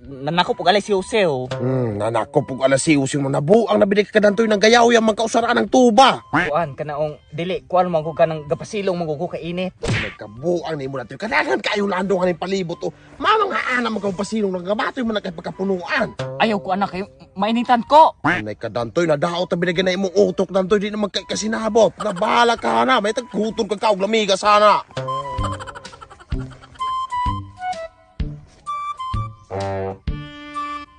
Nanakop og alay si Jose oh. Nanakop og alas siusin mo nabuang nabili ka kadantoy ng gayaw yang magkausaraan ng tuba. Kuan kanaong dili kuan man ko kanang gapasilong man ko kainit. Nagkabuang ni mo na kadagan kayo landong aning palibot oh. Mamang haana man kang pasilong nagabatoy man na kay pagkapunuan. Ayaw ko anak kayo mainitan ko. Nay kadantoy na daot na binigyan na imong utok dantoy di na magkasinabot. Nabahala ka na may taggutom ka kaog lamiga sana.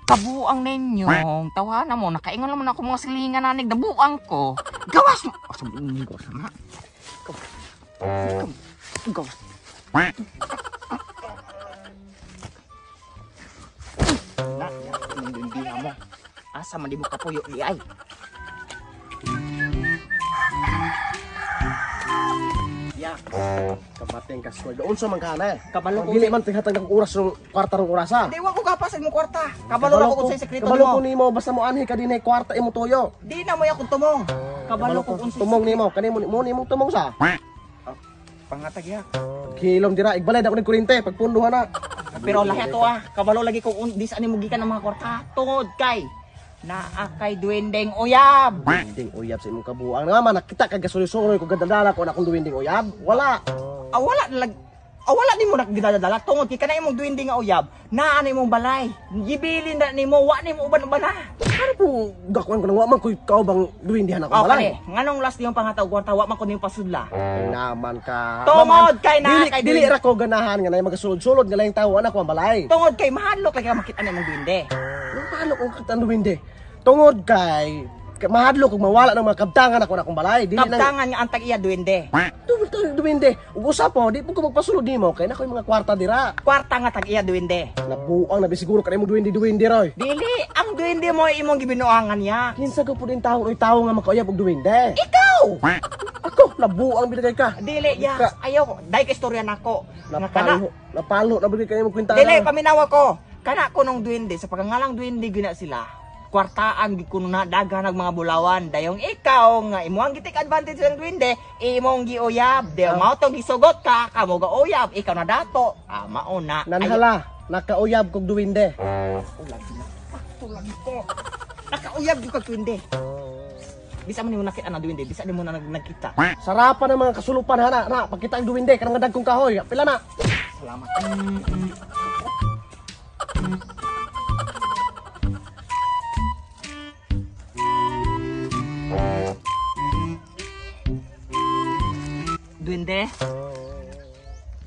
Kabuang ninyo, tawanan mo, nakaingon naman ako mga silingan nanig, nabuang ko. Gawas mo! Oh, sabihin ko sama. Gawas. Gawas. Na, hindi mo. Asa man di mo kapuyo di ay. Ya. Kabating ka square. Unsa man ka na eh? Kabalo ko. Dili man tighatag ng oras rong kwarta rong orasa. Di wa ko gapas imong kwarta. Kabalo ra ko unsay sekreto Kabalo ko nimo. nimo basta mo anhi ka dinhi kwarta imo tuyo. Di na mo akong tumong. Kabalo ko unsay tumong nimo kani mo nimong tumong sa. Pangatag ya. Kilom dira igbalay na ko ning kurente pagpunduhan na. Pero lahi ato ah, kabalo lagi kung di saan mo gikan ang mga kwarta. Tungod kay naa kay duwendeng uyab. Duwinding uyab sa imong kabuang nga man nakita kag gasuloy-suloy ko gadadala ko na akong duwinding uyab. Wala. Ah, wala na lag ah, wala nimo nagdadala tungod kay kana imong duwende nga uyab, naa na imong balay. Gibilin na nimo, wa nimo uban-uban na. Ano po gakuan ko nang wa man koy kaubang duwindihan ako Oh, balay. kani, nganong last niyong panghataw kwarta wa man ko nimo pasudla. Ay, naman ka. Tungod kay naa dili, kay dili duwende. ra ko ganahan nga nay magasulod-sulod nga laing tawo anak ko ang balay. Tungod kay mahadlok lagi ka makita na imong duwende. Mahadlok og kitang duwinde. Tungod kay mahadlok kung mawala ng mga kabtangan ako na akong balay. Dili na Kaptangan nga ang tag-iya duwende. Duwinde. Ug usa po, di po ko magpasulod nimo kay na ko'y mga kwarta dira. Kwarta nga tag-iya duwende. Nabuang na bi siguro kanay mo duwinde-duwinde roy. Dili, ang duwende mo ay imong gibinuangan niya. Kinsa ko pud tawo oy tawo nga makauyab og duwinde. Ikaw! Ako nabuang binigay ka. Dili, ya. Ka- Ayaw ko. Dahil kay istorya nako. Nga kana. Napalo, napalo na binigay kay mo kwenta. Dili, paminawa ko. Kana ko nung duwende, sa pagangalang duwende gina sila. Kwartaan gid kuno na daghan ang mga bulawan. Dayong ikaw nga imong gitik advantage ng duwende, imong giuyab. Dayon mao tong gisugot ka, kamo ga uyab, ikaw na dato. Ah, mao na. Nanhala, nakauyab kog duwinde. Ay, lagi na. Pakto lagi ko. Nakauyab gyud kag duwende. Bisa man nimo nakita na duwende, bisa nimo na nagkita. Sarapan ng mga kasulupan hana na pagkita ang duwinde kanang dagkong kahoy. Pila na. Salamat. Duwende?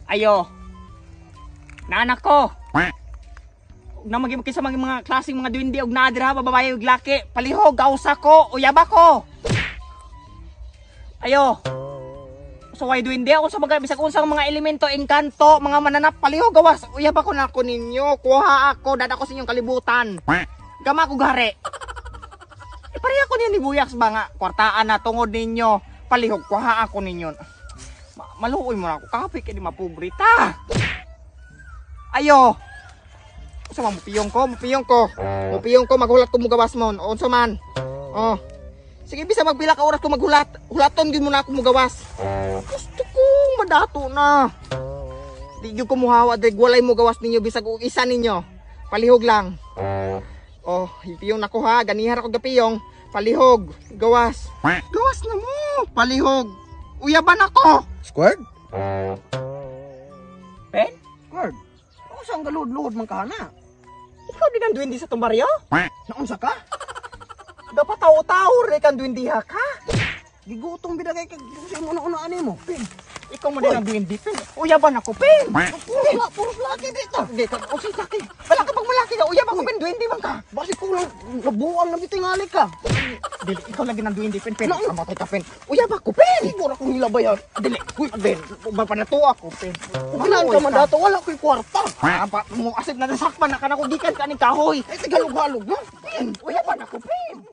Ayo. Naanak ko. Na maging sa mga klaseng mga duwende og naa dira babae ug laki. Palihog gausa ko, uyaba ko. Ayo. So why duwende ako sa mga bisag unsang mga elemento engkanto, mga mananap palihog gawas. Uyaba ko na ako ninyo. Kuha ako, dada ko sa inyong kalibutan. Gama ko gare. E pareha ko niya ni Buyaks ba nga kwartaan na tungod ninyo. Palihog kuha ako ninyo. Maluoy mo na ako kapoy kay di mapobrita. Ayo. Unsa man mupiyong ko, mupiyong ko. Mupiyong ko maghulat ko mugawas mo. Unsa man? Oh. Sige bisa magpila ka oras ko maghulat. Hulaton gyud mo na ako mugawas. Gusto ko madato na. Di gyud ko muhawa dre walay mugawas ninyo bisag og isa ninyo. Palihog lang. Oh, piyong nako ha, ganihar ako gapiyong. Palihog, gawas. Gawas na mo, palihog. Uyaban ako. Squared? Pen? Squared. Unsa ang galuod-luod man ka na? Ikaw din ang duwende sa tong baryo? Naunsa ka? Dapat tao-tao rin kang duwendiha ka. Gigutom bidagay kag sa imo una ani mo. Pen, ikaw mo din ang duwende, Pen. Uyaban ako, Pen. Puro laki dito. Hindi ka, o sige, laki. Wala ka pag malaki ka, uyaban ko, Pen, duwende man ka. Basi kulang nabuang na bitingali ka. Dili, ikaw lagi ng duwende, Pen. Pen, Naun- kamatay ka, Pen. Uyab ako, Pen. Siguro akong hilabayan. Dili, uy, Pen, mapanato ako, Pen. Kailangan ka man dato, wala ko'y kwarta. Ah, pa, mo asip na nasakpan na ka na ko gikan ka ning kahoy. Ay, tagalog-halog na. Pen, uyaban ako, Pen.